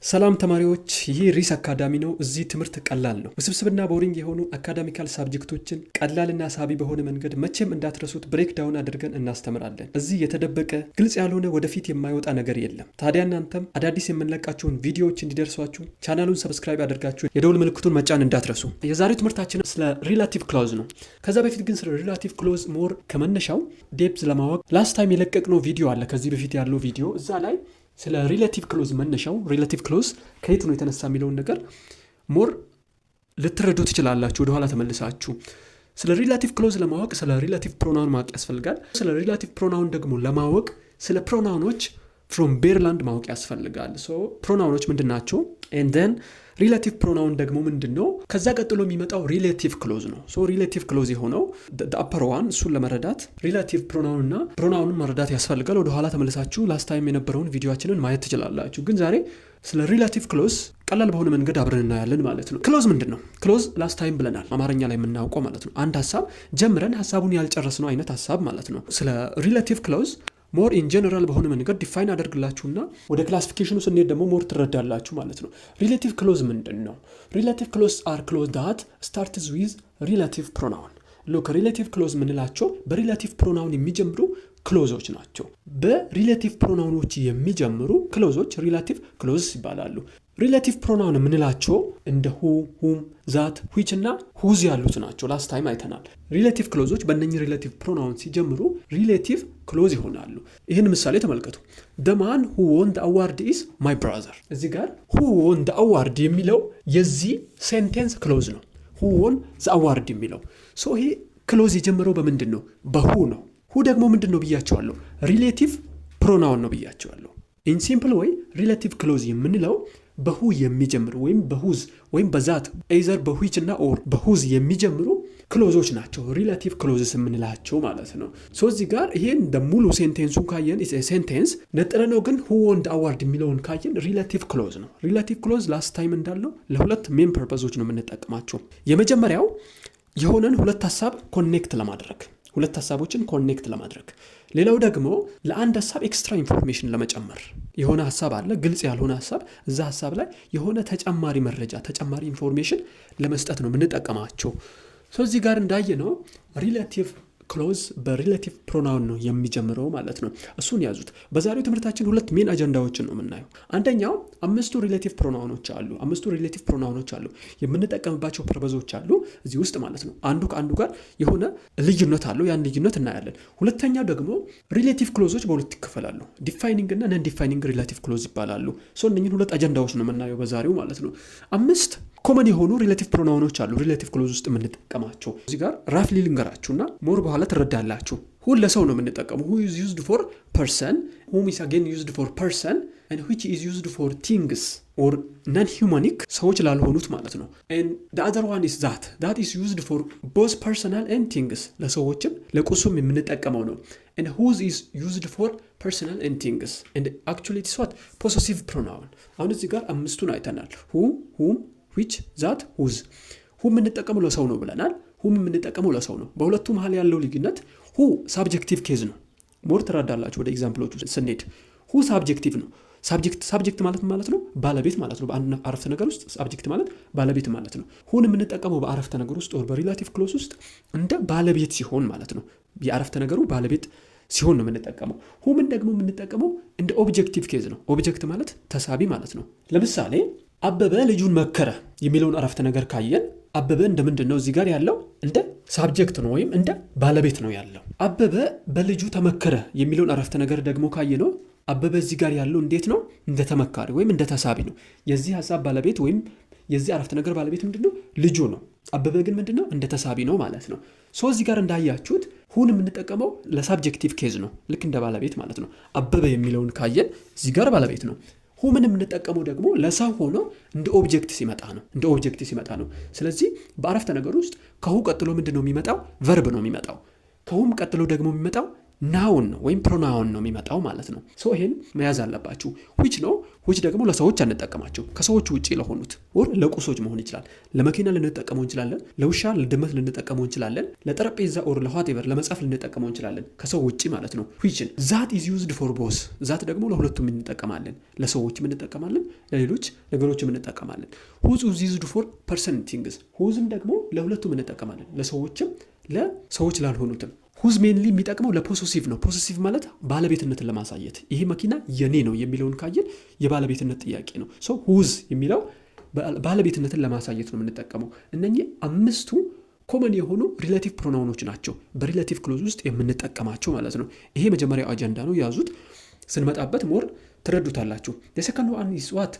ሰላም ተማሪዎች፣ ይህ ሪስ አካዳሚ ነው። እዚህ ትምህርት ቀላል ነው። ውስብስብና boring የሆኑ academical subject ኦችን ቀላልና ሳቢ በሆነ መንገድ መቼም እንዳትረሱት break down አድርገን እናስተምራለን። እዚህ የተደበቀ፣ ግልጽ ያልሆነ፣ ወደፊት የማይወጣ ነገር የለም። ታዲያ እናንተም አዳዲስ የምንለቃቸውን ቪዲዮዎች እንዲደርሷችሁ ቻናሉን subscribe አድርጋችሁ የደውል ምልክቱን መጫን እንዳትረሱ። የዛሬው ትምህርታችን ስለ relative clause ነው። ከዛ በፊት ግን ስለ relative clause more ከመነሻው depth ለማወቅ last time የለቀቅነው ቪዲዮ አለ። ከዚህ በፊት ያለው ቪዲዮ፣ እዛ ላይ ስለ relative clause መነሻው፣ relative clause ከየት ነው የተነሳ የሚለውን ነገር more ልትረዱ ትችላላችሁ። ወደኋላ ተመልሳችሁ ስለ relative clause ለማወቅ ስለ relative pronoun ማወቅ ያስፈልጋል። ስለ relative pronoun ደግሞ ለማወቅ ስለ pronoun ኦች from bare land ማወቅ ያስፈልጋል። So pronoun ኦች ምንድን ናቸው? And then relative pronoun ደግሞ ምንድን ነው? ከዛ ቀጥሎ የሚመጣው relative clause ነው። So relative clause የሆነው upper one፣ እሱን ለመረዳት relative pronoun እና pronoun ን መረዳት ያስፈልጋል። ወደኋላ ተመልሳችሁ last time የነበረውን ቪዲዮአችንን ማየት ትችላላችሁ። ግን ዛሬ ስለ relative clause ቀላል በሆነ መንገድ አብረን እናያለን ማለት ነው። Clause ምንድን ነው? Clause last time ብለናል፣ አማርኛ ላይ የምናውቀው ማለት ነው። አንድ ሀሳብ ጀምረን ሀሳቡን ያልጨረስነው አይነት ሀሳብ ማለት ነው። ስለ relative clause more in general በሆነ መንገድ define አደርግላችሁና ወደ classification ኑ ስንሄድ ደግሞ more ትረዳላችሁ ማለት ነው። Relative clause ምንድን ነው? Relative clause are clause that starts with relative pronoun። Look፣ relative clause የምንላቸው በ relative pronoun የሚጀምሩ clause ኦች ናቸው። በ relative pronoun ኦች የሚጀምሩ clause ኦች relative clause ይባላሉ። Relative pronoun የምንላቸው እንደ who፣ whom፣ that፣ which እና whose ያሉት ናቸው። Last time አይተናል። Relative clause ኦች በእነኚህ relative pronoun ሲጀምሩ relative clause ይሆናሉ። ይህን ምሳሌ ተመልከቱ። The man who won the award is my brother። እዚህ ጋር who won the award የሚለው የዚህ sentence clause ነው። Who won the award የሚለው፣ so ይሄ clause የጀመረው በምንድን ነው? በ who ነው። Who ደግሞ ምንድን ነው ብያችኋለሁ? Relative pronoun ነው ብያችኋለሁ። In simple way፣ relative clause የምንለው በ who የሚጀምሩ ወይም በ whose ወይም በ that፣ either በ which እና or በ whose የሚጀምሩ clause ኦች ናቸው relative clauses የምንላቸው ማለት ነው። So እዚህ ጋር ይሄን ሙሉ sentence ኡን ካየን sentence ነጥለነው፣ ግን who won the award የሚለውን ካየን relative clause ነው። Relative clause last time እንዳልነው ለሁለት main purpose ኦች ነው የምንጠቀማቸው። የመጀመሪያው የሆነን ሁለት ሀሳብ connect ለማድረግ፣ ሁለት ሀሳቦችን connect ለማድረግ፣ ሌላው ደግሞ ለአንድ ሀሳብ extra information ለመጨመር። የሆነ ሀሳብ አለ፣ ግልጽ ያልሆነ ሀሳብ፣ እዛ ሀሳብ ላይ የሆነ ተጨማሪ መረጃ፣ ተጨማሪ information ለመስጠት ነው የምንጠቀማቸው። So እዚህ ጋር እንዳየነው relative clause በ relative pronoun ነው የሚጀምረው ማለት ነው። እሱን ያዙት። በዛሬው ትምህርታችን ሁለት main አጀንዳዎችን ነው የምናየው። አንደኛው አምስቱ relative pronoun ኦች አሉ። አምስቱ relative pronoun ኦች አሉ። የምንጠቀምባቸው purpose ኦች አሉ እዚህ ውስጥ ማለት ነው። አንዱ ከአንዱ ጋር የሆነ ልዩነት አለው። ያን ልዩነት እናያለን። ሁለተኛው ደግሞ relative clause ኦች በሁለት ይከፈላሉ። Defining እና non defining relative clause ይባላሉ። So እነኝን ሁለት አጀንዳዎች ነው የምናየው በዛሬው ማለት ነው። አምስት common የሆኑ relative pronoun ኦች አሉ relative clause ውስጥ የምንጠቀማቸው። እዚህ ጋር roughly ልንገራችሁና more በኋላ ትረዳላችሁ። Who ን ለሰው ነው የምንጠቀመው። Who is used for person፣ whom is again used for person፣ and which is used for things or non humanic፣ ሰዎች ላልሆኑት ማለት ነው። And the other one is that። That is used for both personal and things፣ ለሰዎችም ለቁሱም የምንጠቀመው ነው። And whose is used for personal and things፣ and actually it's what? Possessive pronoun። አሁን እዚህ ጋር አምስቱን አይተናል። Who፣ whom፣ which፣ that፣ whose። Who የምንጠቀመው ለሰው ነው ብለናል። Whom የምንጠቀመው ለሰው ነው። በሁለቱ መሀል ያለው ልዩነት who subjective case ነው። More ትረዳላችሁ ወደ example ኦቹ ስንሄድ። Who subjective ነው። Subject ማለት ምን ማለት ነው? ባለቤት ማለት ነው። በአንድ አረፍተ ነገር ውስጥ subject ማለት ባለቤት ማለት ነው። Who ን የምንጠቀመው በአረፍተ ነገር ውስጥ or በ relative clause ውስጥ እንደ ባለቤት ሲሆን ማለት ነው። የአረፍተ ነገሩ ባለቤት ሲሆን ነው የምንጠቀመው። Whom ን ደግሞ የምንጠቀመው እንደ objective case ነው። Object ማለት ተሳቢ ማለት ነው። ለምሳሌ አበበ ልጁን መከረ የሚለውን አረፍተ ነገር ካየን አበበ እንደ ምንድን ነው እዚህ ጋር ያለው? እንደ subject ነው ወይም እንደ ባለቤት ነው ያለው። አበበ በልጁ ተመከረ የሚለውን አረፍተ ነገር ደግሞ ካየነው አበበ እዚህ ጋር ያለው እንዴት ነው? እንደ ተመካሪ ወይም እንደ ተሳቢ ነው። የዚህ ሀሳብ ባለቤት ወይም የዚህ አረፍተ ነገር ባለቤት ምንድን ነው? ልጁ ነው። አበበ ግን ምንድን ነው? እንደ ተሳቢ ነው ማለት ነው። So እዚህ ጋር እንዳያችሁት who ን የምንጠቀመው ለ subjective case ነው፣ ልክ እንደ ባለቤት ማለት ነው። አበበ የሚለውን ካየን እዚህ ጋር ባለቤት ነው። Whom ን የምንጠቀመው ደግሞ ለሰው ሆኖ እንደ object ሲመጣ ነው። እንደ object ሲመጣ ነው። ስለዚህ በአረፍተ ነገር ውስጥ ከ who ቀጥሎ ምንድን ነው የሚመጣው? Verb ነው የሚመጣው። ከ whom ቀጥሎ ደግሞ የሚመጣው noun ነው ወይም pronoun ነው የሚመጣው ማለት ነው። So ይሄን መያዝ አለባችሁ። Which ነው። Which ደግሞ ለሰዎች አንጠቀማቸው፣ ከሰዎች ውጭ ለሆኑት or ለቁሶች መሆን ይችላል። ለመኪና ልንጠቀመው እንችላለን፣ ለውሻ ለድመት ልንጠቀመው እንችላለን፣ ለጠረጴዛ or ለ whatever ለመጽሐፍ ልንጠቀመው እንችላለን፣ ከሰው ውጭ ማለት ነው። Which ን that is used for both። That ደግሞ ለሁለቱም እንጠቀማለን፣ ለሰዎችም እንጠቀማለን፣ ለሌሎች ነገሮችም እንጠቀማለን። Whose is used for person things። Whose ም ደግሞ ለሁለቱም እንጠቀማለን፣ ለሰዎችም ለሰዎች ላልሆኑትም። Whose mainly የሚጠቅመው ለ possessive ነው። Possessive ማለት ባለቤትነትን ለማሳየት፣ ይሄ መኪና የኔ ነው የሚለውን ካየን የባለቤትነት ጥያቄ ነው። So whose የሚለው ባለቤትነትን ለማሳየት ነው የምንጠቀመው። እነኚህ አምስቱ common የሆኑ relative pronoun ኖች ናቸው በ relative clause ውስጥ የምንጠቀማቸው ማለት ነው። ይሄ መጀመሪያው አጀንዳ ነው፣ ያዙት። ስንመጣበት more ትረዱታላችሁ። The second one is what?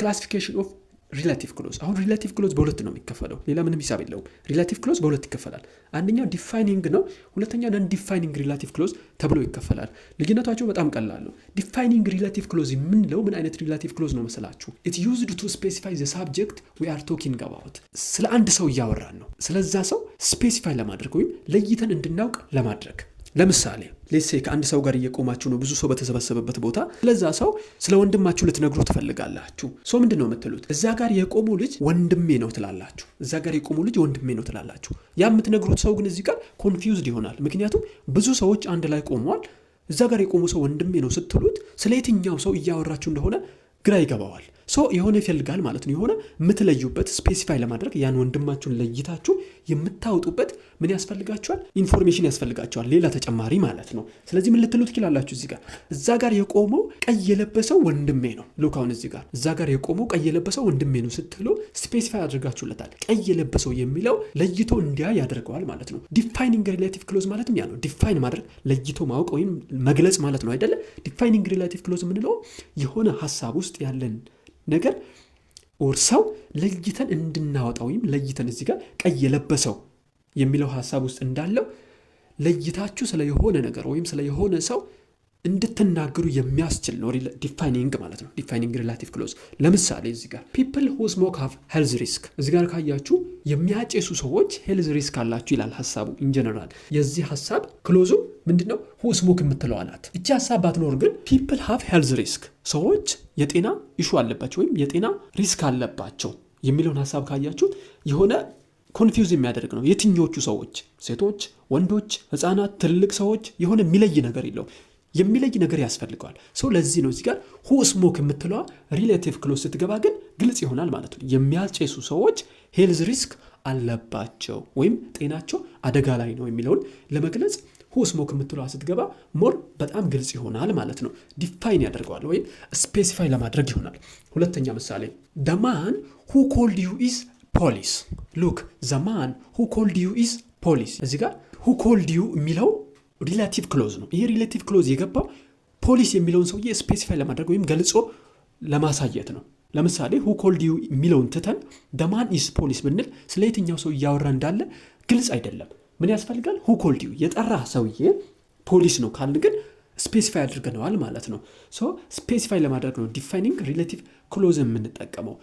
Classification of relative clause። አሁን relative clause በሁለት ነው የሚከፈለው፣ ሌላ ምንም ሂሳብ የለውም። Relative clause በሁለት ይከፈላል። አንደኛው defining ነው፣ ሁለተኛው non defining relative clause ተብሎ ይከፈላል። ልዩነታቸው በጣም ቀላል ነው። Defining relative clause የምንለው ምን አይነት relative clause ነው መሰላችሁ? It used to specify the subject we are talking about። ስለ አንድ ሰው እያወራን ነው። ስለዛ ሰው specify ለማድረግ ወይም ለይተን እንድናውቅ ለማድረግ። ለምሳሌ let's say ከአንድ ሰው ጋር እየቆማችሁ ነው፣ ብዙ ሰው በተሰበሰበበት ቦታ ስለዛ ሰው ስለ ወንድማችሁ ልትነግሩ ትፈልጋላችሁ። So ምንድን ነው የምትሉት? እዛ ጋር የቆመው ልጅ ወንድሜ ነው ትላላችሁ። እዛ ጋር የቆመው ልጅ ወንድሜ ነው ትላላችሁ። ያ የምትነግሩት ሰው ግን እዚህ ጋር confused ይሆናል። ምክንያቱም ብዙ ሰዎች አንድ ላይ ቆመዋል። እዛ ጋር የቆመው ሰው ወንድሜ ነው ስትሉት ስለ የትኛው ሰው እያወራችሁ እንደሆነ ግራ ይገባዋል። So የሆነ ይፈልጋል ማለት ነው። የሆነ የምትለዩበት፣ specify ለማድረግ ያን ወንድማችሁን ለይታችሁ የምታወጡበት ምን ያስፈልጋችኋል? Information ያስፈልጋችኋል፣ ሌላ ተጨማሪ ማለት ነው። ስለዚህ ምን ልትሉ ትችላላችሁ? እዚህ ጋር እዛ ጋር የቆመው ቀይ የለበሰው ወንድሜ ነው። Look፣ አሁን እዚህ ጋር እዛ ጋር የቆመው ቀይ የለበሰው ወንድሜ ነው ስትሉ specify አድርጋችሁለታል። ቀይ የለበሰው የሚለው ለይቶ እንዲያይ ያደርገዋል ማለት ነው። Defining relative clause ማለትም ያ ነው። Define ማድረግ ለይቶ ማወቅ ወይም መግለጽ ማለት ነው አይደለ? Defining relative clause የምንለው የሆነ ሀሳብ ውስጥ ያለን ነገር or ሰው ለይተን እንድናወጣ ወይም ለይተን እዚህ ጋር ቀይ የለበሰው የሚለው ሀሳብ ውስጥ እንዳለው ለይታችሁ ስለ የሆነ ነገር ወይም ስለ የሆነ ሰው እንድትናገሩ የሚያስችል ነው defining ማለት ነው። Defining relative clause ለምሳሌ እዚህ ጋር people who smoke have health risk። እዚህ ጋር ካያችሁ የሚያጨሱ ሰዎች health risk አላቸው ይላል ሀሳቡ። In general የዚህ ሀሳብ clause ኡ ምንድን ነው? Who smoke የምትለዋ ናት። እቺ ሀሳብ ባትኖር ግን people have health risk፣ ሰዎች የጤና issue አለባቸው ወይም የጤና risk አለባቸው የሚለውን ሀሳብ ካያችሁት የሆነ confuse የሚያደርግ ነው። የትኞቹ ሰዎች? ሴቶች፣ ወንዶች፣ ህፃናት፣ ትልልቅ ሰዎች፣ የሆነ የሚለይ ነገር የለውም። የሚለይ ነገር ያስፈልገዋል። So ለዚህ ነው እዚህ ጋር who smoke የምትለዋ relative clause ስትገባ ግን ግልጽ ይሆናል ማለት ነው። የሚያጨሱ ሰዎች health risk አለባቸው ወይም ጤናቸው አደጋ ላይ ነው የሚለውን ለመግለጽ who smoke የምትለዋ ስትገባ more በጣም ግልጽ ይሆናል ማለት ነው። Define ያደርገዋል ወይም specify ለማድረግ ይሆናል። ሁለተኛ ምሳሌ the man who called you is police። Look፣ the man who called you is police። እዚህ ጋር who called you የሚለው relative clause ነው። ይሄ relative clause የገባው ፖሊስ የሚለውን ሰውዬ specify ለማድረግ ወይም ገልጾ ለማሳየት ነው። ለምሳሌ who called you የሚለውን ትተን the man is police ብንል ስለ የትኛው ሰው እያወራ እንዳለ ግልጽ አይደለም። ምን ያስፈልጋል? Who called you፣ የጠራህ ሰውዬ ፖሊስ ነው ካልን ግን specify አድርገነዋል ማለት ነው። So specify ለማድረግ ነው defining relative clause የምንጠቀመው።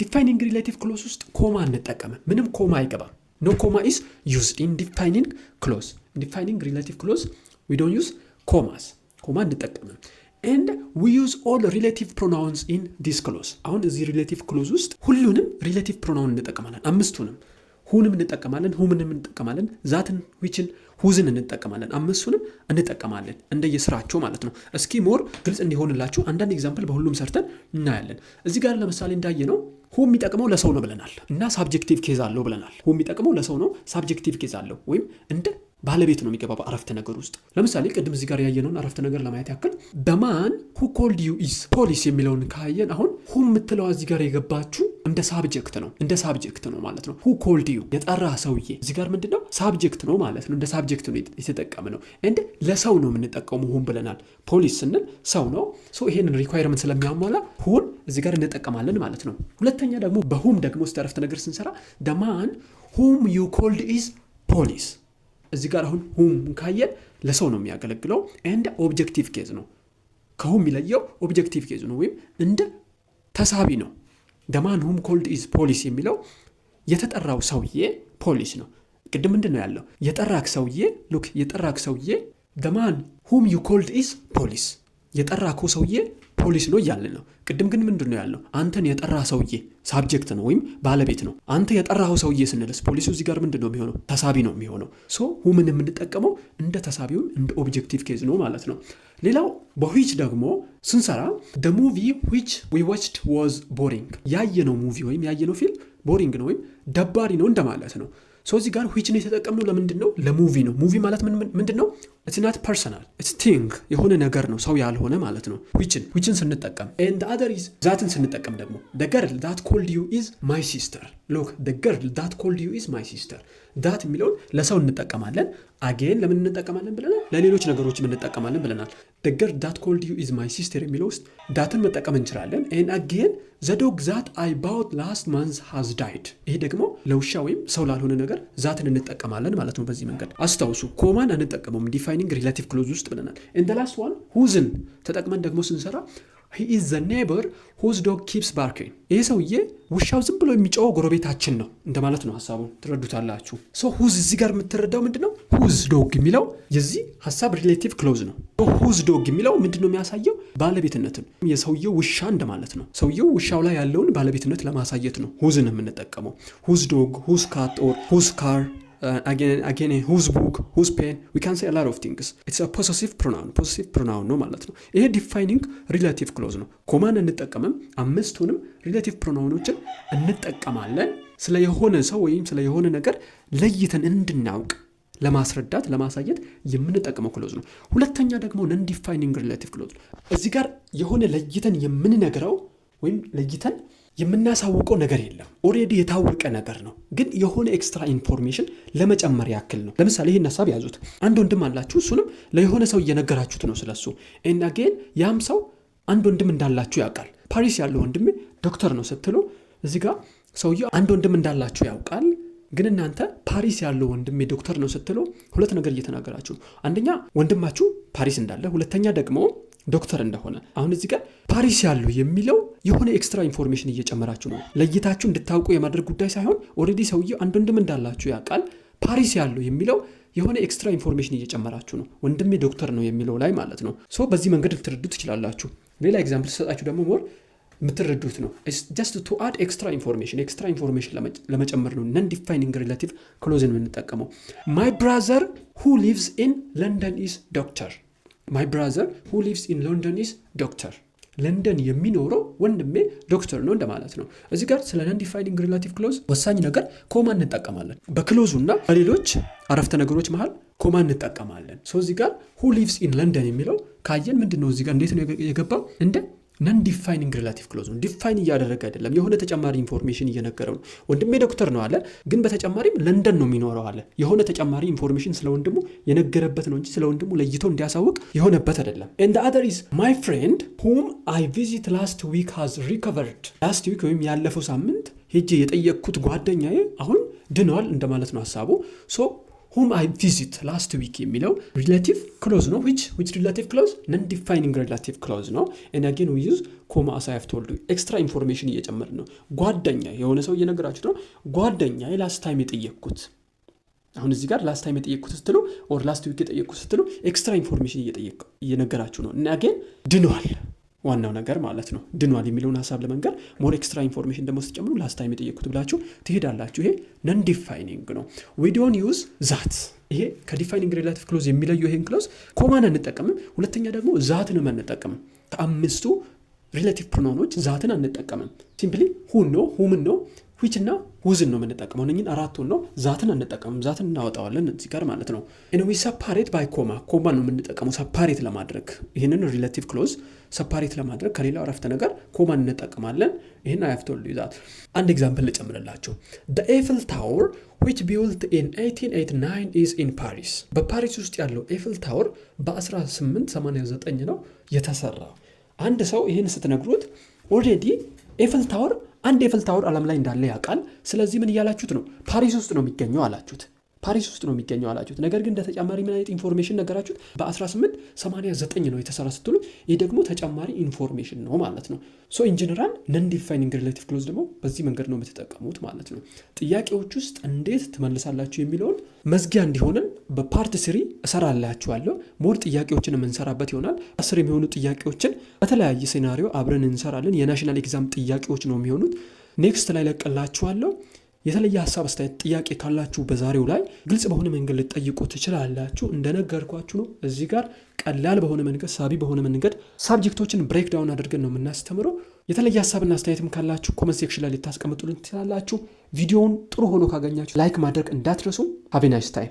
Defining relative clause ውስጥ comma አንጠቀምም። ምንም comma አይገባም። No comma is used in defining clause። Defining relative clause we don't use commas፣ comma አንጠቀምም። And we use all relative pronouns in this clause። አሁን እዚህ relative clause ውስጥ ሁሉንም relative pronoun እንጠቀማለን። አምስቱንም፣ who ንም እንጠቀማለን፣ whom ንም እንጠቀማለን፣ that ን፣ which ን፣ whose ን እንጠቀማለን። አምስቱንም እንጠቀማለን እንደየስራቸው ማለት ነው። እስኪ more ግልጽ እንዲሆንላችሁ አንዳንድ example በሁሉም ሰርተን እናያለን። እዚህ ጋር ለምሳሌ እንዳየነው who የሚጠቅመው ለሰው ነው ብለናል እና subjective case አለው ብለናል። Who የሚጠቅመው ለሰው ነው፣ subjective case አለው ወይም እንደ ባለቤት ነው የሚገባው በአረፍተ ነገር ውስጥ። ለምሳሌ ቅድም እዚህ ጋር ያየነውን አረፍተ ነገር ለማየት ያክል the man who called you is police የሚለውን ካየን አሁን who የምትለዋ እዚህ ጋር የገባችው እንደ subject ነው፣ እንደ subject ነው ማለት ነው። Who called you፣ የጠራህ ሰውዬ እዚህ ጋር ምንድን ነው? Subject ነው ማለት ነው። እንደ subject ነው የተጠቀምነው። እንደ ለሰው ነው የምንጠቀመው who ን ብለናል። ፖሊስ ስንል ሰው ነው። So ይሄንን requirement ስለሚያሟላ who ን እዚህ ጋር እንጠቀማለን ማለት ነው። ሁለተኛ ደግሞ በ whom ደግሞ ውስጥ አረፍተ ነገር ስንሰራ the man whom you called is police። እዚህ ጋር አሁን whom ካየን ለሰው ነው የሚያገለግለው። And objective case ነው። ከ who የሚለየው objective case ነው ወይም እንደ ተሳቢ ነው። The man whom called is police የሚለው የተጠራው ሰውዬ ፖሊስ ነው። ቅድም ምንድን ነው ያለው? የጠራክ ሰውዬ፣ look፣ የጠራክ ሰውዬ the man whom you called is police። የጠራከው ሰውዬ ፖሊስ ነው እያልን ነው። ቅድም ግን ምንድን ነው ያልነው? አንተን የጠራ ሰውዬ subject ነው ወይም ባለቤት ነው። አንተ የጠራኸው ሰውዬ ስንልስ ፖሊሱ እዚህ ጋር ምንድን ነው የሚሆነው? ተሳቢ ነው የሚሆነው። So whom ን የምንጠቀመው እንደ ተሳቢውም እንደ objective case ነው ማለት ነው። ሌላው በ which ደግሞ ስንሰራ the movie which we watched was boring፣ ያየነው movie ወይም ያየነው ፊልም boring ነው ወይም ደባሪ ነው እንደማለት ነው። So እዚህ ጋር which ነው የተጠቀምነው ለምንድን ነው? ለ movie ነው። Movie ማለት ምንድን ነው? It's not personal, it's thing፣ የሆነ ነገር ነው፣ ሰው ያልሆነ ማለት ነው። which ን ስንጠቀም and other is that ን ስንጠቀም ደግሞ the girl that called you is my sister። Look, the girl that called you is my sister። That የሚለውን ለሰው እንጠቀማለን። Again ለምን እንጠቀማለን ብለናል? ለሌሎች ነገሮችም እንጠቀማለን ብለናል። The girl that called you is my sister የሚለው ውስጥ that ን መጠቀም እንችላለን። And again, the dog that I bought last month has died። ይሄ ደግሞ ለውሻ ወይም ሰው ላልሆነ ነገር that ን እንጠቀማለን ማለት ነው። በዚህ መንገድ አስታውሱ፣ comma ን አንጠቀመውም defining relative clause ውስጥ ብለናል። And last one, whose ን ተጠቅመን ደግሞ ስንሰራ he is the neighbor whose dog keeps barking። ይሄ ሰውዬ ውሻው ዝም ብሎ የሚጮኸው ጎረቤታችን ነው እንደማለት ነው። ሀሳቡን ትረዱታላችሁ። So whose እዚህ ጋር የምትረዳው ምንድን ነው? Whose dog የሚለው የዚህ ሀሳብ relative clause ነው። Whose dog የሚለው ምንድን ነው የሚያሳየው? ባለቤትነትን፣ የሰውየው ውሻ እንደማለት ነው። ሰውየው ውሻው ላይ ያለውን ባለቤትነት ለማሳየት ነው whose ን የምንጠቀመው። Whose dog፣ whose cat or whose car, again whose book, whose pen, we can say a lot of things. It's possessive pronoun, possessive pronoun ነው ማለት ነው። ይሄ defining relative clause ነው። Comma ን አንጠቀምም። አምስቱንም relative pronoun ኦችን እንጠቀማለን ስለ የሆነ ሰው ወይም ስለ የሆነ ነገር ለይተን እንድናውቅ ለማስረዳት፣ ለማሳየት የምንጠቀመው clause ነው። ሁለተኛ ደግሞ non defining relative clause ነው። እዚህ ጋር የሆነ ለይተን የምንነግረው ወይም ለይተን የምናሳውቀው ነገር የለም። Already የታወቀ ነገር ነው፣ ግን የሆነ extra information ለመጨመር ያክል ነው። ለምሳሌ ይህን ሀሳብ ያዙት። አንድ ወንድም አላችሁ፣ እሱንም ለየሆነ ሰው እየነገራችሁት ነው ስለሱ። And again ያም ሰው አንድ ወንድም እንዳላችሁ ያውቃል። ፓሪስ ያለው ወንድሜ ዶክተር ነው ስትሉ እዚህ ጋር ሰውየው አንድ ወንድም እንዳላችሁ ያውቃል። ግን እናንተ ፓሪስ ያለው ወንድሜ ዶክተር ነው ስትሉ ሁለት ነገር እየተናገራችሁ ነው። አንደኛ ወንድማችሁ ፓሪስ እንዳለ፣ ሁለተኛ ደግሞ ዶክተር እንደሆነ። አሁን እዚህ ጋር ፓሪስ ያለው የሚለው የሆነ extra information እየጨመራችሁ ነው። ለይታችሁ እንድታውቁ የማድረግ ጉዳይ ሳይሆን already ሰውየው አንድ ወንድም እንዳላችሁ ያውቃል። ፓሪስ ያለው የሚለው የሆነ extra information እየጨመራችሁ ነው። ወንድሜ ዶክተር ነው የሚለው ላይ ማለት ነው። So በዚህ መንገድ ልትረዱ ትችላላችሁ። ሌላ example ስሰጣችሁ ደግሞ more የምትረዱት ነው። Just to add extra information፣ extra information ለመጨመር ነው non defining relative clause ን የምንጠቀመው። My brother who lives in London is doctor። My brother who lives in London is doctor። ለንደን የሚኖረው ወንድሜ ዶክተር ነው እንደማለት ነው። እዚህ ጋር ስለ non defining relative clause ወሳኝ ነገር comma እንጠቀማለን። በ clause ኡ እና በሌሎች አረፍተ ነገሮች መሃል comma እንጠቀማለን። So እዚህ ጋር who lives in London የሚለው ካየን ምንድን ነው እዚህ ጋር እንዴት ነው የገባው? እንደ non defining relative clause ነው። Define እያደረገ አይደለም፣ የሆነ ተጨማሪ information እየነገረው ነው። ወንድሜ ዶክተር ነው አለ፣ ግን በተጨማሪም ለንደን ነው የሚኖረው አለ። የሆነ ተጨማሪ information ስለ ወንድሙ የነገረበት ነው እንጂ ስለ ወንድሙ ለይቶ እንዲያሳውቅ የሆነበት አይደለም። And other is my friend whom I visit last week has recovered። Last week ወይም ያለፈው ሳምንት ሄጄ የጠየቅኩት ጓደኛዬ አሁን ድኗል እንደማለት ነው ሀሳቡ። So whom I visit last week የሚለው relative clause ነው። Which relative clause? Non defining relative clause ነው። And again we use comma, as I have told you። Extra information እየጨመርን ነው። ጓደኛ የሆነ ሰው እየነገራችሁት ነው። ጓደኛ last time የጠየቅኩት፣ አሁን እዚህ ጋር last time የጠየቅኩት ስትሉ or last week የጠየቅኩት ስትሉ extra information እየነገራችሁ ነው። እና again ድኗል፣ ዋናው ነገር ማለት ነው። ድኗል የሚለውን ሀሳብ ለመንገር more extra information ደግሞ ስትጨምሩ last time የጠየቅኩት ብላችሁ ትሄዳላችሁ። ይሄ non defining ነው። We don't use that። ይሄ ከ defining relative clause የሚለየው ይሄን clause comma ን አንጠቀምም። ሁለተኛ ደግሞ that ንም አንጠቀምም። ከአምስቱ relative pronoun ኦች that ን አንጠቀምም። Simply who ን ነው፣ whom ን ነው፣ which እና whose ን ነው የምንጠቀመው። እነኝን አራቱን ነው። That ን አንጠቀምም። That ን እናወጣዋለን እዚህ ጋር ማለት ነው። We separate by comma። Comma ነው የምንጠቀመው separate ለማድረግ፣ ይህንን relative clause separate ለማድረግ ከሌላው አረፍተ ነገር comma ን እንጠቀማለን። ይህን I have told you that። አንድ example ልጨምርላችሁ። The Eiffel Tower which built in 1889 is in Paris። በፓሪስ ውስጥ ያለው Eiffel Tower በ1889 ነው የተሰራው። አንድ ሰው ይህን ስትነግሩት already Eiffel Tower፣ አንድ Eiffel Tower ዓለም ላይ እንዳለ ያውቃል። ስለዚህ ምን እያላችሁት ነው? ፓሪስ ውስጥ ነው የሚገኘው አላችሁት። ፓሪስ ውስጥ ነው የሚገኘው አላችሁት። ነገር ግን እንደ ተጨማሪ ምን አይነት information ነገራችሁት? በ1889 ነው የተሰራ ስትሉት ይህ ደግሞ ተጨማሪ information ነው ማለት ነው። So in general non defining relative clause ደግሞ በዚህ መንገድ ነው የምትጠቀሙት ማለት ነው። ጥያቄዎች ውስጥ እንዴት ትመልሳላችሁ የሚለውን መዝጊያ እንዲሆንን በ part 3 እሰራላችኋለሁ። More ጥያቄዎችን የምንሰራበት ይሆናል። 10 የሚሆኑ ጥያቄዎችን በተለያየ scenario አብረን እንሰራለን። የ national exam ጥያቄዎች ነው የሚሆኑት። Next ላይ ለቅላችኋለሁ። የተለየ ሀሳብ፣ አስተያየት፣ ጥያቄ ካላችሁ በዛሬው ላይ ግልጽ በሆነ መንገድ ልትጠይቁ ትችላላችሁ። እንደነገርኳችሁ ነው። እዚህ ጋር ቀላል በሆነ መንገድ፣ ሳቢ በሆነ መንገድ subject ኦችን break down አድርገን ነው የምናስተምረው። የተለየ ሀሳብና አስተያየትም ካላችሁ comment section ላይ ልታስቀምጡልን ትችላላችሁ። ቪዲዮውን ጥሩ ሆኖ ካገኛችሁ like ማድረግ እንዳትረሱ። Have nice time።